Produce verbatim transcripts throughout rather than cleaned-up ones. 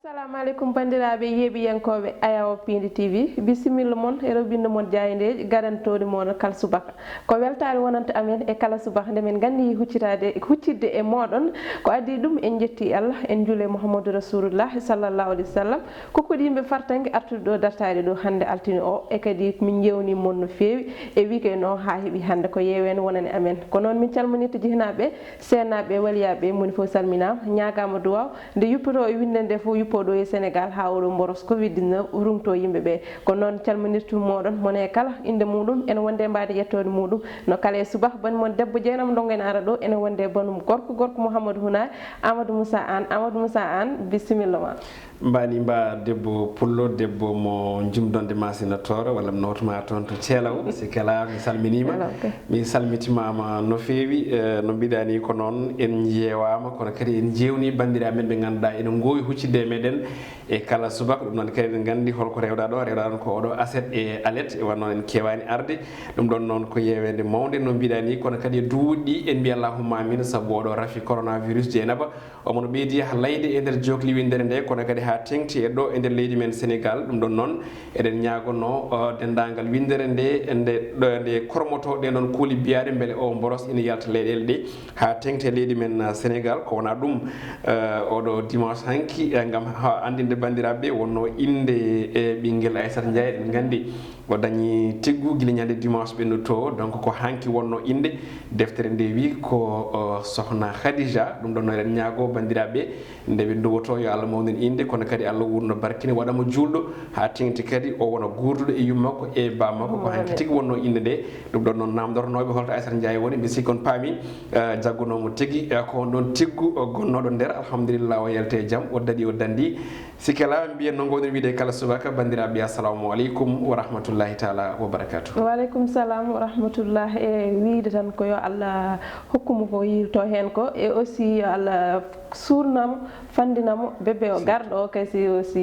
Assalamu aleykum, banndiraaɓe yeeɓiyankooɓe Ayawo Piindi T V. Bisimilla mon e rewɓindo mon jaayndeeji, gadantooɗi mon kala subaka. Ko weltaare wonanta amen e kala subaka nde min nganndi huccitaade, huccidde e mooɗon. Ko adii ɗum, en njetti Allah, en njuule Muhammadu Rasulullah sallallahu alaihi wasallam. Ko kuɗi yimɓe fartange artude ɗo, dartaade ɗo hannde altine o, e kadi min njeewni mon no feewi e weekend o haa heɓi hannde ko yeeweende wonani amen. Ko noon min calminirta jihnaaɓe, seenaaɓe, waliyaaɓe, moni fof salminaama, ñaagaama duwaaw. Nde yuppotoo e winnde nde fof, yuppoo ɗo e Sénégal haa oɗo mboros covid dix-neuf rungtoo yimɓe ɓe. Ko noon calminirtu mooɗon, mone kala innde muɗum, ene wonde mbaadi yettoode muɗum. No kala e subaka, bani mon debbo Jeynaba Ndongo ene ara ɗo, ene wonde banum gorko, gorko Mouhamadou Hunaare, Amadou Moussa Anne. Amadou Moussa Anne, bisimilla ma. Mbani mba debbo pullo, debbo mo jumdonde masina tooro, walla mi nawtuma toon to Ceelaw. Si kala, mi salminiima. Ceelaw, ok. Mi salmitimama no feewi, eh, no mbiɗa ni ko noon en jeewama, kono kadi en jeewni banndiraaɓe men ɓe ngannduɗaa ene ngoowi huccidde e meɗen e kala subaka. Ɗum noon kadi en nganndi holko rewɗa ɗo, rewɗa ɗon ko oɗo aset e alet, e wano en keewani arde. Ɗum ɗon noon ko yeeweende mawnde no mbiɗa ni, kono kadi e duuɗi en mbiya allahumma amin, sabu oɗo rafi coronavirus Jeynaba. Omo no ɓeydi haa layde e nder jookli winndere nde, kono kadi haa teŋti e ɗo e nder leydi men Sénégal. Ɗum ɗon noon, eɗen ñaagono, o, denndaangal winndere nde, nde, ɗo, nde kormoto ɗe noon kuuli biyaɗe, mbele o mboros ina yalta leyɗeele ɗe haa teŋti e leydi men, uh, Sénégal. Ko wona ɗum, uh, oɗo dimanche hanki, eh, ngam ha anndinde banndiraaɓe, wonno innde e ɓinngel Aissata Ndiaye, eɗen nganndi o dañi tiggu gila ñande dimanche ɓennuto, donc ko hanki wonno innde. Deftere nde wi ko, o, Sohna Khadija. Ɗum ɗon no eɗen ñaago banndiraaɓe, nde ɓe nduwoto, yo Allah mawnin innde, kono kadi Allah wurno barkine, waɗa mo juulɗo, haa teŋti kadi o wona guurduɗo e yummakko e bammakko. Ko hanki tigi wonno innde nde. Ɗum ɗon noon, namdotonooɓe holto Aissata Ndiaye woni, mi sikki on paami, eh, jaggunoomo tigi, eh, ko on ɗon tiggu, o gonnooɗo nder, alhamdulillah, o yalti e jam, o daɗi, o danndi. Sikke alaa, mbiyen no ngoɗen wiide kala subaka, banndiraaɓe, assalamu aleykum wa rahmatullahi taala wa barakatuh. Wa aleykum salam wa rahmatullah. E wiide tan ko yo Allah hokku mo ko yilto heen ko, e aussi yo Allah suurnamo, fanndinamo, bébé o garɗo o kay, si, si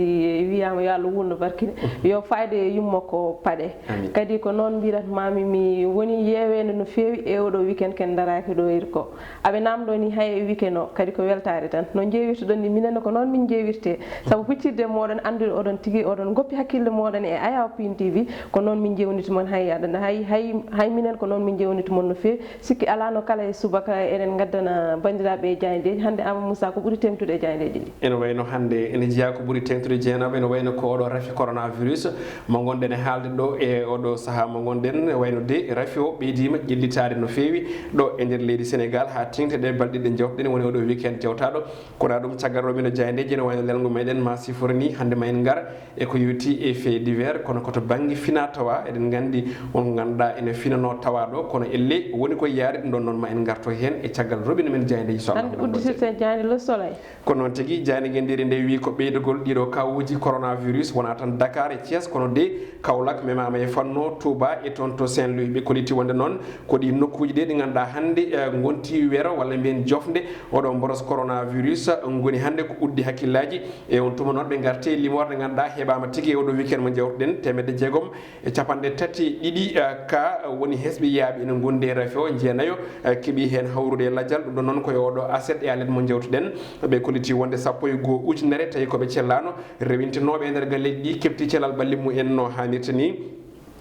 wiyaama yo Allah wurno barkine, yo fayde e yummakko paɗe. Amin. Kadi ko noon mbiratmami, mi woni yeeweende no feewi e oɗo weekend ken daraaki ɗo iri ko. Aɓe namdo ni hay e weekend o, kadi ko weltaare tan. No njeewirtoɗon ni, minen ko noon min njeewirte. Sabu huccirde moɗon, anndude oɗon tigi, oɗon goppi hakkille moɗon e Ayawo Pin T V, ko noon min njewniti mon hay aɗa, hay, hay, hay minen ko noon min njewniti mon no feewi. Sikki alaa no kala e subaka eɗen ngaddana banndiraaɓe e jaayndeeji. Hannde Amadou Moussa, ko ɓuri teŋtude e jaayndeeji ɗi? Ene wayno hannde ene jeyaa ko ɓuri teŋtude Jeynaba, ene wayno ko oɗo rafi coronavirus mo ngonɗen e haalde ɗo e oɗo sahaa mo ngonɗen. Wayno de rafi o ɓeydiima ƴellitaade no feewi ɗo e nder leydi Sénégal haa teŋti ɗe balɗe ɗe jawtuɗen, woni oɗo weekend jawtaaɗo. Kono ɗum caggal rewɓe no jaayndeeji ene wayno lelngo meɗen ma sifori ni, hannde ma en ngar e ko yowiti e fait divers, kono ko to bannge fina tawa. Eɗen nganndi won ko ngannduɗaa ene finanoo tawa ɗo, kono elle woni ko yaari ɗum ɗon, noon ma en ngarto heen e caggal robinet men jaayndeeji, so Allah hannde udditirten jaaynde Le Soleil. Ko noon tigi, jaaynde ngenndiri nde wi ko ɓeydugol ɗiɗo kawuuji coronavirus wonaa tan Dakar e Thiès, kono de Kaolack memaama e fanno Touba e toon to Saint-Louis. Ɓe kolliti wonde noon ko ɗi nokkuuji ɗe ɗi ngannduɗaa hannde, eh, ngonti wero walla mbiyen jofnde oɗo mboros coronavirus ngoni hannde ko uddi hakkillaaji. E on tuma noon ɓe ngarti limoore nde ngannduɗaa heɓaama tigi e oɗo weekend mo jawtuɗen, teemedde jeegom e capanɗe tati e ɗiɗi, eh, ka woni hesɓe yiyaaɓe ene ngondi e rafi o, jeenayo, eh, keɓi heen hawrude e lajal. Ɗum ɗon noon ko e oɗo aset e alet mo jawtuɗen. Ɓe kolliti wonde sappo e goo ujunere tawi ko ɓe cellaano, rewintinooɓe e nder galleeji ɗi keɓti cellal ɓalli mumen no haanirta ni.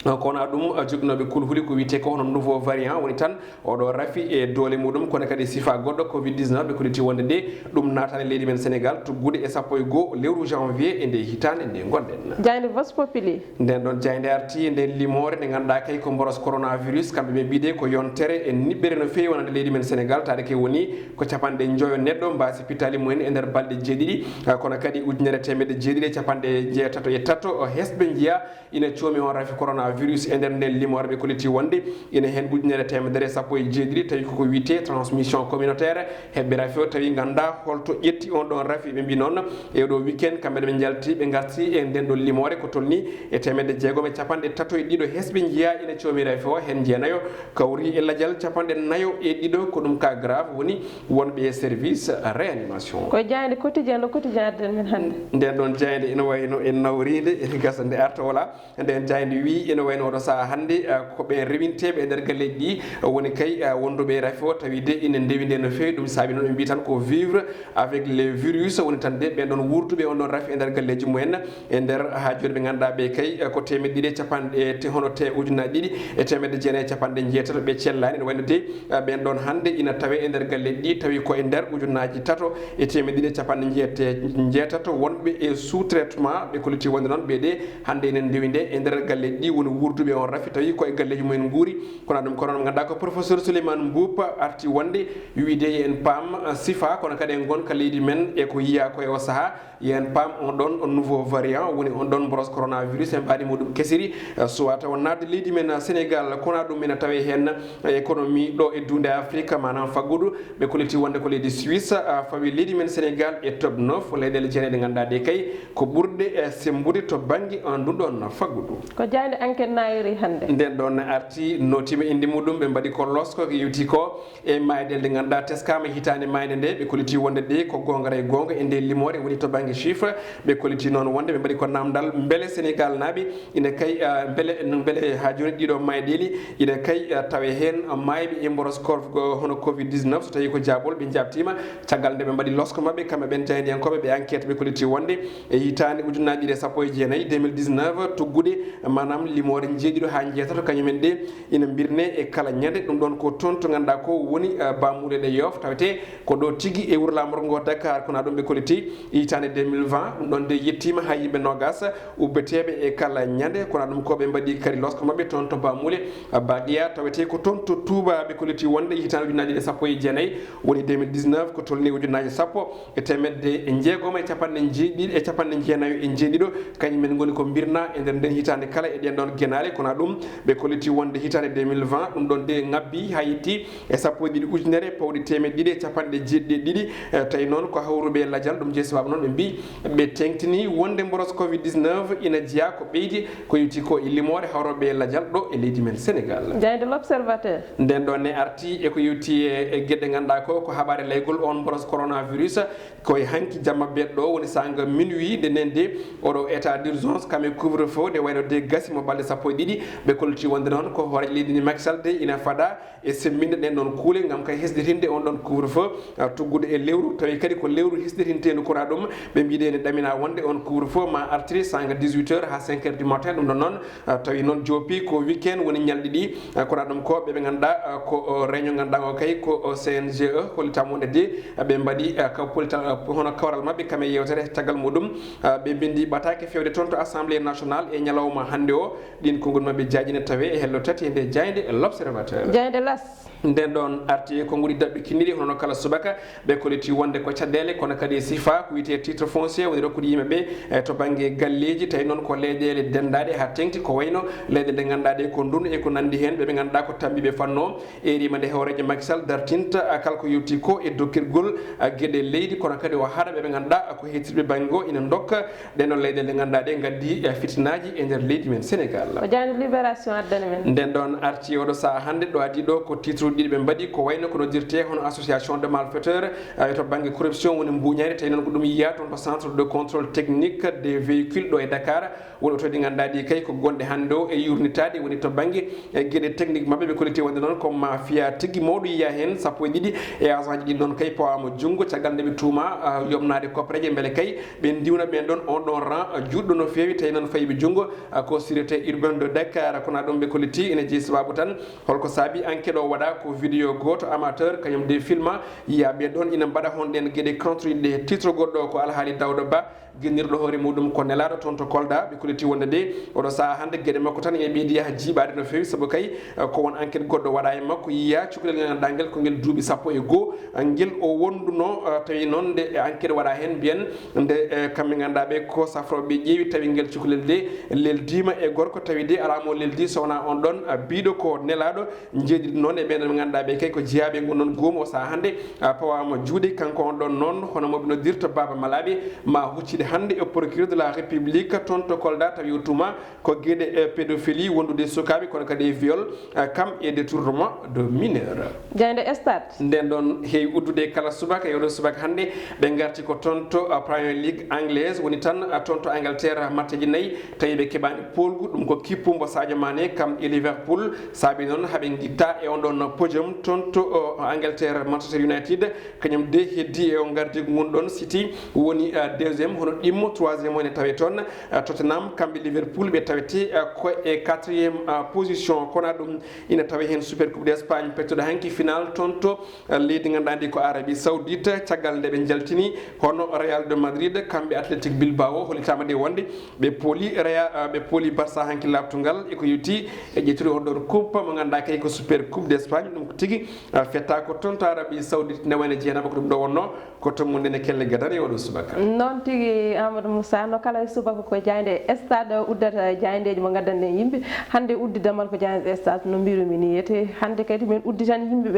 Ko wona ɗum, joginooɓe kulhuli ko wiyetee ko hono nouveau variant woni tan oɗo rafi e doole muɗum, kono kadi sifa goɗɗo covid dix-neuf ɓe kolliti wonde de ɗum naataani leydi men Sénégal, tuggude e sappo e goo lewru janvier e nde hitaande nde ngonɗen. Jaaynde Vox Populi. Nden ɗon jaaynde arti e nden limoore nde ngannduɗaa kay ko mboros coronavirus, kamɓe ɓe mbiide ko yontere e niɓɓere no feewi wonande leydi men Sénégal, tawde kay woni ko capanɗe njoyo neɗɗo mbaasi pitaali mumen e nder balɗe jeeɗiɗi, ah, kono kadi ujunere teemedde jeeɗiɗi e capanɗe jeetato e tato hesɓe njiyaa ina coomi on rafi coronavirus. E nder nden limoore ɓe kolliti wonde ina heen ujunere teemedere e sappo e jeeɗiɗi tawi koko wiyetee transmission communautaire heɓɓe rafi o, tawi nganndaa holto ƴetti on ɗon rafi. Ɓe mbi noon e oɗo weekend kamɓe ɓe njalti, ɓe ngarti e nden ɗon limoore ko tolni e teemedde jeegom e capanɗe tato e ɗiɗo hesɓe njiyaa ina coomi rafi o, heen jeenayo kawri e lajal, capanɗe nayo e ɗiɗo ko ɗum cas grave woni wonɓe e service réanimation. Ko jaaynde Quotidien, Le Quotidien adden men hannde. Nden ɗon jaaynde ina wayno en nawriinde, ene gasa nde arta wala. Nden jaaynde wi ene Wayno oɗo sahaa hannde, eh, ko ɓen rewinteeɓe e nder galleeji ɗi, woni kay, eh, wonduɓe e rafi o, tawi de ina ndewi nde no feewi. Ɗum saabi noon ɓe mbiyi tan ko vivre avec les virus, woni tan de ɓen ɗon wuurduɓe on ɗon rafi e nder galleeji mumen. E nder haa jooni ɓe ngannduɗaa ɓe kay, eh, ko teemedde ɗiɗi e capanɗe, te-, hono te-, ujunnaaji ɗiɗi e teemedde jeenayi e capanɗe jeetato ɓe cellaani. Ene wayno de, eh, ɓen ɗon hannde ina tawee e nder galleeji ɗi, tawi ko e nder ujunnaaji tato e teemedde ɗiɗi e capanɗe jeetati, jeetato wonɓe e sous-traitement. Ɓe kolliti wonde noon ɓe de hannde enen ndewi nde e nder galleeji ɗi woni wuurduɓe on rafi, tawi ko e galleeji mumen nguuri. Kono ɗum, kono ɗum ngannduɗaa ko professeur Souleymane Mboup arti wonde wiide en paam, eh, sifa, kono kadi en ngonka leydi men e ko yiyaa ko e o sahaa. Yen paam on ɗon nouveau variant, woni on ɗon mboros coronavirus, e mbaadi muɗum kesiri, eh, suwata o naatde leydi men Sénégal. Kono ɗum ina tawee heen, eh, économie ɗo e duunde Afrique, maanaam faggudu. Ɓe kolliti wonde ko leydi Suisse, ah, fawi leydi men Sénégal e top neuf leyɗeele jeenayi ɗe ngannduɗaa ɗe kay ko ɓurɗe, eh, semmbude to bannge, ah, ndun ɗon faggudu. Ko jaaynde Enquête naayori hannde. Nden ɗon arti, nootiima innde muɗum, ɓe mbaɗi ko losko, ko yewti ko e maayde nde ngannduɗaa teskaama hitaande maayde nde. Ɓe kolliti wonde de ko goonga e goonga e nde limoore woni to bannge chiffre. Ɓe kolliti noon wonde ɓe mbaɗi ko naamndal, mbele Sénégal naaɓe ina kay, ah, mbele, mbele haa jooni ɗiɗo maayɗeeli ina kay, ah, tawe heen maayɓe e mboros kor-, hono covid dix-neuf, so tawii ko jaabol ɓe jaabtiima. Caggal nde ɓe mbaɗi losko maɓɓe, kamɓe ɓen jaayndiyankooɓe ɓe enquête, ɓe kolliti wonde e hitaande ujunnaaji ɗiɗi e sappo e jeenayi, deux mille dix-neuf, tuggude, maanaam limoore njeeɗiɗo haa njeetato, kañum en ɗe ina mbirne e kala ñande. Ɗum ɗon ko toon to ngannduɗaa ko woni, eh, baamuule ɗe Yoff, tawetee ko ɗo tigi e wuro laamorgo ngo Dakar. Kono ɗum ɓe kolliti hitaande deux mille vingt, ɗum ɗon de yettiima haa yimɓe noogas ubbeteeɓe e kala ñande. Kono ɗum ko ɓe mbaɗi kadi losko maɓɓe toon to baamuule, eh, Baqiya, tawetee ko toon to Touba. Ɓe kolliti wonde hitaande ujunnaaji ɗiɗi e sappo e jeenayi, woni deux mille dix-neuf, ko tolni ujunnaaji sappo e teemedde jeegom e capanɗe jeeɗiɗi, e capanɗe jeenayi e jeeɗiɗo, kañum en ngoni ko mbirna e nder nden hitaande kala e ɗen ɗon genaale. Kono ɗum ɓe kolliti wonde hitaande deux mille vingt, ɗum ɗon de ŋabbi haa yetti e sappo e ɗiɗi ujunere pawɗi teemedde ɗiɗi e capanɗe jeeɗiɗi e ɗiɗi. Eh, tawi noon ko hawruɓe e lajal, ɗum jeyi sababu noon ɓe mbi ɓe teŋtini wonde mboros covid dix-neuf ina jeyaa ko ɓeydi, ko yewti ko e limoore hawruɓe e lajal ɗo e leydi men Sénégal. Jaaynde L'Observateur. Nden ɗon ne arti e ko yewti e, e geɗe ngannduɗaa ko, ko haɓaade laygol on mboros coronavirus. Ko e hanki jamma beɗɗo woni saanga minuit, nde nen de oɗo état d'urgence kam e couvre-feu, nde wayno de gasi mo balɗe sappo e ɗiɗi. Ɓe kolliti wonde noon ko hooreejo leydi ndi Macky Sall de ina fada e semminde ɗen ɗon kuule ngam kay hesɗitinde on ɗon couvre-feu, ah, tuggude e lewru, tawi kadi ko lewru hesɗitinteendu. Kono ɗum ɓe mbiɗe ene ɗamina wonde on couvre-feu ma artiri saanga dix-huit heures haa cinq heures du matin. Ɗum ɗon noon, ah, tawi noon joopi ko weekend woni ñalɗi ɗi. Ah, kono ɗum ko ɓe ɓe ngannduɗaa, ah, ko, oh, réunion ngannduɗaa o kay ko, oh, C N G E, hollitaama wonde de, ah, ɓe mbaɗi, ah, ka polital, ah, hono kawral maɓɓe kam e yewtere. Caggal muɗum, ah, ɓe mbindi ɓataake fewde toon to Assemblée nationale e ñalawma hannde o. Ɗin konngol maɓɓe jaaji ne tawee e hello tati e nde jaaynde L'Observateur. Jaaynde L'As. Nden ɗon arti e konnguɗi daɓɓi kinniɗi, hono kala subaka, ɓe kolliti wonde ko caɗeele, kono kadi e sifa, ko wiyetee titre foncier, woni rokkude yimɓe ɓe, e to bannge galleeji, tawi noon ko leyɗeele denndaaɗe haa teŋti, ko wayno leyɗe nde ngannduɗaa ɗe ko ndun e ko nanndi heen, ɓe ɓe ngannduɗaa ko tammbiiɓe fannu o. Erima nde hooreejo Macky Sall dartinta, a, kala ko yewti ko e dokkirgol, a, geɗe leydi, kono kadi o haɗa ɓe ɓe ngannduɗaa ko heetirɓe bannge o ina ndokka ɗen ɗon leyɗeele ɗe ngannduɗaa ɗe ngaddi, a, fitinaaji e nder leydi men Sénégal. Ko jaaynde Libération addani men. Nden ɗon arti oɗo sahaa hannde, ɗo adii ɗo ko titre ɗiɗi ɓe mbaɗi, ko wayno ko noddirtee hono association de malfaiteurs, a, to bannge corruption woni mbuuñaari, tawi noon ko ɗum yiyaa toon to centre de contrôle technique des véhicules ɗo e Dakar. Woni oto ɗi ngannduɗaa ɗi kay ko gonɗe hannde o e yurnitaade, woni to bannge, e geɗe technique maɓɓe, ɓe kolliti wonde noon ko mafia tigi mawɗo yiyaa heen. Sappo e ɗiɗi e agent ji ɗin noon kay pawaama junngo, caggal nde ɓe tuuma, ah, yomnaade koppareeje, mbele kay ɓe ndiwna ɓeen ɗon on ɗon rang, ah, juutɗo no feewi, tawi noon fayiɓe junngo, ah, ko sûreté urbaine de Dakar. Kono ɗum ɓe kolliti ene jeyi sababu tan holko saabi enquête o waɗa, ko vidéo gooto amateur kañum de filma yiyaa ɓeen ɗon ina mbaɗa hon ɗen geɗe contre ɗe. Titre goɗɗo o ko Alhaali Daouda Ba, gennirɗo hoore muɗum ko nelaaɗo toon to Kolda. Ɓe kolliti wonde de oɗo sahaa hannde geɗe makko tan ene ɓeydi yaha jiiɓaade no feewi, sabu kay, eh, ko won enquête goɗɗo waɗa e makko, yiyaa cukalel ngal ngannduɗaa ngel ko ngel duuɓi sappo e goo, eh, ngel o wonduno, eh, tawi noon nde enquête waɗa heen mbiyen nde, eh, kamɓe ngannduɗaa ɓe ko safrooɓe ɓe ƴeewi tawi ngel cukalel de leldiima e gorko, tawi de alaa mo leldi so wonaa on ɗon, eh, biiɗo ko nelaaɗo. Jeeɗiɗo noon e ɓeen ɗon ɓe ngannduɗaa ɓe kay ko jeyaaɓe e ngon ɗon goomu o sahaa hannde, a, pawaama juuɗe, kanko on ɗon noon hono mo ɓe noddirta Baaba Malaaɓe, ma huccit Hannde e procureur de la République toon to Kolda, tawi o tuuma ko geɗe, eh, pédophilie, wondude e sukaaɓe, kono kadi e viol, eh, kam e détournement de mineur. Jaaynde Stade. Nden ɗon heewi uddude kala subaka, e oɗo subaka hannde ɓe ngarti ko toon to, eh, Premier League anglaise, woni tan, eh, toon to Angleterre, matcheji nayi tawi ɓe keɓaani poolgu, ɗum ko kippu mbo Sadio Mané kam e Liverpool, saabi noon haɓe ngitta e on ɗon podium toon to, eh, Angleterre, Manchester United, kañum de heddi e o ngardiigu ngun ɗon. City woni, eh, deuxième, hono ɗimmo troisième o ene tawe toon. Eh, Tottenham, kamɓe Liverpool, ɓe tawete, eh, ko e quatrième, eh, position. Kono ɗum ina tawe heen Super Coupe d'Espagne, pettuɗo hanki final toon to, eh, leydi ngannduɗaa ndi ko Arabie Saoudite. Caggal nde ɓe njaltini hono Real de Madrid, kamɓe Athletic Bilbao, hollitaama de wonde ɓe pooli Real, eh, ɓe pooli Barça hanki laaɓtungal e ko yowti e ƴettude on ɗon coupe mo ngannduɗaa kay ko Super Coupe d'Espagne. Ɗum ko tigi, eh, fetta ko toon to Arabie Saoudite, nde wayno jeenama ko ɗum ɗo wonno. Ko to mum ndene kelle gadane e oɗo subaka. Noon tigi, Amadou Moussa, no kala e subaka ko jaaynde Stade uddata jaayndeeji mo ngaddanɗen yimɓe. Hannde uddi damal ko jaaynde Stade, no mbirumi ni, yete hannde kadi min udditan yimɓe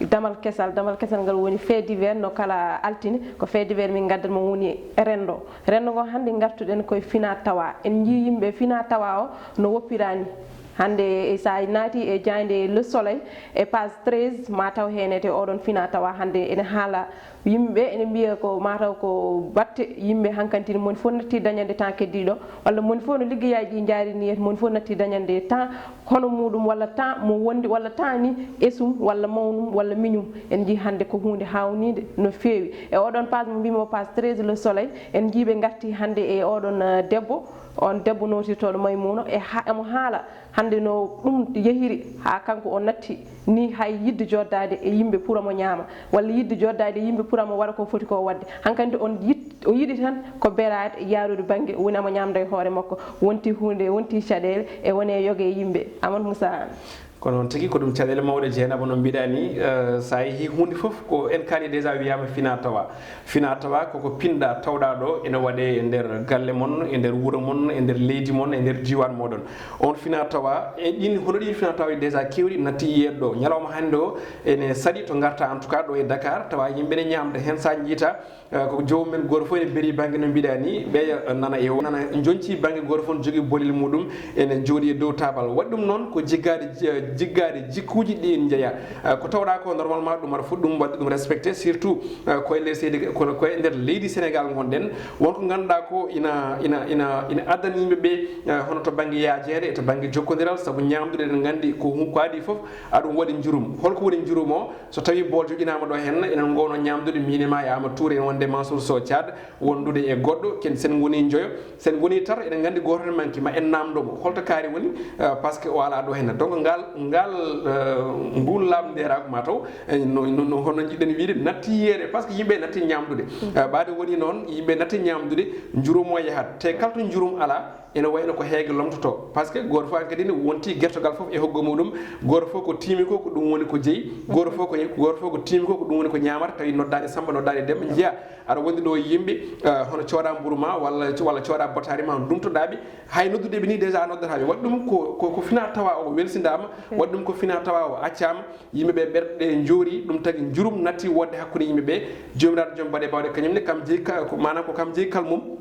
ɓe damal kesal. Damal kesal ngal woni fait divers, no kala altine ko fait divers min ngaddat mo, woni renndo. Renndo ngo hannde ngartuɗen koye fina tawa. En njii yimɓe fina tawa o no woppirani. Hannde, e, so a naati e jaaynde Le Soleil, e page treize, ma taw heen ete oɗon fina tawa hannde ene haala yimɓe ɓe, ene mbiya ko mataw ko batte yimɓe hankantin, moni fof natti dañande temps keddiiɗo, walla moni fof no liggeyaaji ɗi njaari ni, moni fof natti dañande temps hono muɗum, walla temps mo wondi, walla temps ni esum, walla mawnum, walla miñum. En njii hannde ko huunde haawniinde no feewi. E oɗon page mo mbimi o, page treize Le Soleil, en njii ɓe ngarti hannde e oɗon, eh, debbo, on debbo nootirtooɗo Maymuna, e ha-, emo haala hannde no ɗum yehiri haa kanko o natti ni, hay yiɗde joddaade e yimɓe pour amo ñaama, walla yiɗde joddaade e yimɓe pour amo waɗa ko foti ko waɗde. Hankadi on yiɗ-, o yiɗi tan ko beraade, yaarude bannge, woni amo ñaamda e hoore makko. Wonti huunde, wonti caɗeele, e wone yoga e yimɓe. Amadou Moussa Anne. Ko noon tigi, ko ɗum caɗeele mawɗe, Jeynaba, no mbiɗa ni, eh, so a yehii huunde fof, ko en kaali déjà, wiyaama fina tawa. Fina tawa koko pinɗa, tawɗa ɗo ene waɗe e nder galle mon, e nder wuro mon, e nder leydi mon, e nder diiwaan moɗon. On fina tawa, e ɗin, hono ɗin fina tawa déjà keewɗi natti yiyeede ɗo. Ñalawma hannde o ene saɗi to ngarta, en tout cas ɗo e Dakar, tawa yimɓe ne ñaamda heen, so a njiita, eh, ko joomum en gooto fof ene beeri bannge no mbiɗa ni, ɓeya nana e o, nana jonci bannge gooto fof, ne jogii bolel muɗum, ene jooɗi e dow taabal. Waɗi ɗum noon ko jiggaade, eh, jiggaade jikkuuji ɗi en njeya. Eh, ko tawɗa ko normalement ɗum aɗa foti ɗum waɗde ɗum respecté, surtout, eh, ko e nder seydi, kono ko e nder leydi Sénégal ngonɗen. Won ko ngannduɗaa ko ina, ina, ina, ina addana yimɓe ɓe, eh, hono to bannge yaajeende e to bannge jokkondiral, sabu ñaamdude eɗen nganndi ko hu-, ko adii fof, aɗum waɗi njurum. Holko woni njurum o? So tawii bool joƴƴinaama ɗo heen, enen ngoono ñaamdude, miin e ma e Amadou Touré, en wonde Mansour Sow Thiat, wondude e goɗɗo, ken sen ngoni njoyo, sen ngoni tato, eɗen nganndi gooto ne manki, ma en naamndo mo, holto kaari woni, eh, parce que o alaa ɗo heen. Donc, ngal, ngal, eh, nguun laaɓndeeraagu ma taw, eh, no, no, no, hono njiɗɗen wiide, natti yiyeede, parce que yimɓe natti ñaamdude. Eh, ɓaade woni noon, yimɓe natti ñaamdude, njurum o yahat. Te kala to njurum alaa, ene wayno ko heege lomtoto, parce que gooto fof hankadi ne wonti gertogal fof e hoggo muɗum, gooto fof ko tiimi ko, ko ɗum woni ko jeyi, gooto fof ko, gooto fof ko tiimi ko, ko ɗum woni ko ñaamata, tawi noddaani Samba, noddaani Demba, njiya aɗa wondi ɗo e yimɓe, eh, hono cooda mburu ma, walla, walla cooda botaari ma, ndumtoɗaaɓe, hay noddude ɓe ni déjà a noddataaɓe. Waɗi ɗum ko, ko, ko fina tawa o welsindaama, waɗi ɗum ko fina tawa o accaama, yimɓe ɓe ɓerɗe njoori, ɗum tagi njurum natti wodde hakkunde yimɓe ɓe, Joomiraaɗo Joom baɗe bawɗe kañum ne, kam jeyi ka-, ko, maanaam ko kam jeyi kal mum.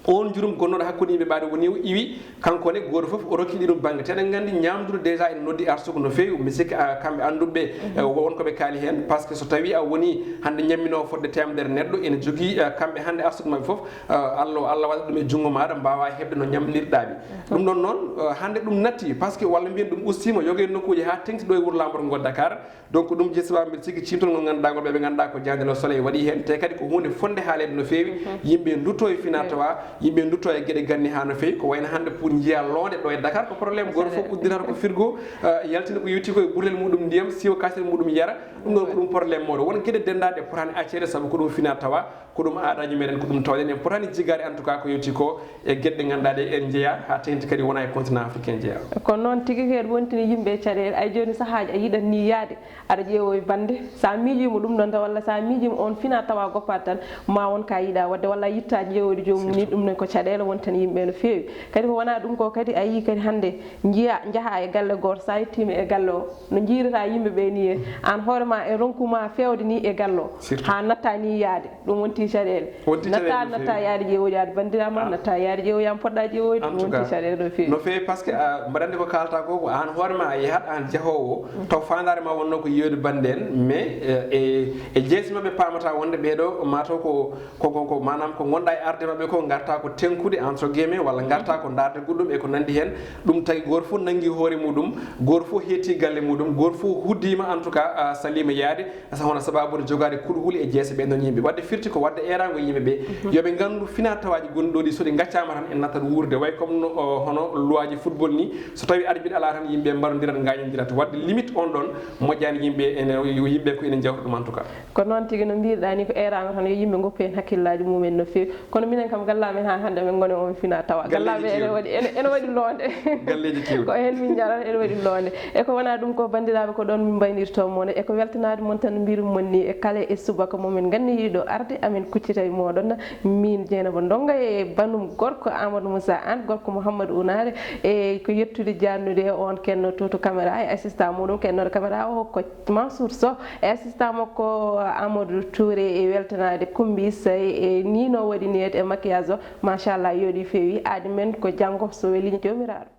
On njurum gonnoɗo hakkunde yimɓe ɓaade woni o iwi, kanko ne gooto fof o rokki ɗi ɗum bannge. Te eɗen nganndi ñaamdude déjà ene noddi arsugo no feewi, mi sikki, ah, kamɓe annduɓe, eh, won ko ɓe kaali heen, parce que so tawii a woni hannde ñamminoowo fodde teemedere neɗɗo, ene jogii, eh, kamɓe hannde arsugo maɓɓe fof, eh, Allah, Allah waɗa ɗum e junngo maaɗa, mbaawa heɓde no ñamminirɗaa ɓe. Ɗum ɗon noon, eh, hannde ɗum natti, parce que walla mbiyen ɗum ustiima, yogee nokkuuji haa teŋti ɗo e wuro laamorgo ngo Dakar. Donc, ɗum jeyi sababu mbiɗa sikki ciimtol ngol ngannduɗaa ngol ɓe, ɓe ngannduɗaa ko jaaynde Le Soleil waɗi heen, te kadi ko huunde fonnde haaleede no feewi. Yimɓe ndutto e fina tawa, yimɓe ndutto e geɗe ganni haa no feewi. Ko wayno hannde pour njiya loonde ɗo e Dakar, ko problème, gooto fof uddirata ko frigo, eh, yaltina ko yowti ko e burlel muɗum ndiyam, siwo kaasel muɗum yara. Ɗum ɗon ko ɗum problème mawɗo. Won geɗe denndaaɗe potaani acceede sabu ko ɗum fina tawa. Ko ɗum aadaaji meɗen, ko ɗum tawɗen. En potaani jiggaade, en tout cas, ko yowti ko e geɗe ɗe ngannduɗaa ɗe en njeyaa, haa teŋti kadi wona e continent africain njeyaa. Ko noon tigi, ko en wontini yimɓe e caɗeele. Ay jooni sahaaji a yiɗat ni yaade, aɗa ƴeewoya bannde. So a miijiima ɗum ɗon tan, walla so a miijiima on fina tawa goppaat tan, ma won ka yiɗa waɗde, walla a yitta ƴeewoyde joomum ni, ɗum ne ko caɗeele wontan yimɓe no feewi. Kadi ko wona ɗum ko kadi a yii kadi hannde njiya, njaha e galle gooto, so a yettiima e galle o, no njiirata yimɓe ɓe ni e aan hoore ma, e ronku ma feewde ni e galle o, haa natta ni yaade. Ɗum wonti Caɗeele. Wonti caɗeele natta no feewi. Natta yaade ƴeewoyde aade banndiraaɓe ma, ah, natta yaade ƴeewoyde am poɗɗa ƴeewoyde. En tout cas, wonti caɗeele no feewi. No feewi, parce que, ah, mbaɗa anndi ko kaalta ko, ko aan hoore ma a yehat aan jahoowo, mm, taw faandaare ma wonno ko yeewde bannde en, mais, eh, e, e jeesi maɓɓe paamata wonde ɓeeɗo mataw ko, ko, ko, ko maanaam ko ngonɗa e arde maɓɓe ko ngarta ko tenkude entre guillemets walla ngarta ko ndaarde goɗɗum e ko nanndi heen. Ɗum tagi gooto fof nanngi hoore muɗum, gooto fof heetti galle muɗum, gooto fof huddima en tout cas, ah, saliima yaade. Asa hono sababude jogaade kuɗo huli e jeese ɓen ɗon yimɓe. Wadde firti ko wadde eeraango yimɓe ɓe, mhm, yo ɓe nganndu fina tawaaji gonɗi ɗo ɗi so ɗi ngaccaama tan en nattat wuurde. Way comme no, o, hono luwaaji football ni, so tawi arbitre alaa tan yimɓe mbarondirat, ngañondirat. Wadde limite on ɗon moƴƴaani yimɓe, ene, yimɓe ko ene njawta ɗum en tout cas. Ko noon tigi no mbiruɗaa ni, ko eeraango tan yo yimɓe ngoppu heen hakkillaaji mumen no feewi. Kono minen kam galla men haa hannde men ngoni on fina tawa. Galleeji keewɗi. Galla men ene waɗi, ene, ene waɗi loonde. Galleeji keewɗi. Ko heen min njarat ene waɗi loonde. E ko wonaa ɗum ko banndiraaɓe ko ɗoon min mbaynirtoo mon. E ko weltanaade mon tan mbirum mon ni e kala e subaka mo min nganni yiɗo arde amen kuccita e mooɗon. Min Jeynaba Ndonga e banum gorko Amadou Moussa Anne, gorko Mouhamadou Unaare. E ko yettude jaannude e on kenno to, to caméra e assistant muɗum kennoɗo caméra o ko Mansour Sow. E assistant makko Amadou Touré e weltanaade Kumbi Sey e ni no waɗi niyet e maquillage o. Machallah, yooɗi feewi. Aadi men ko janngo so weli Joomiraaɗo.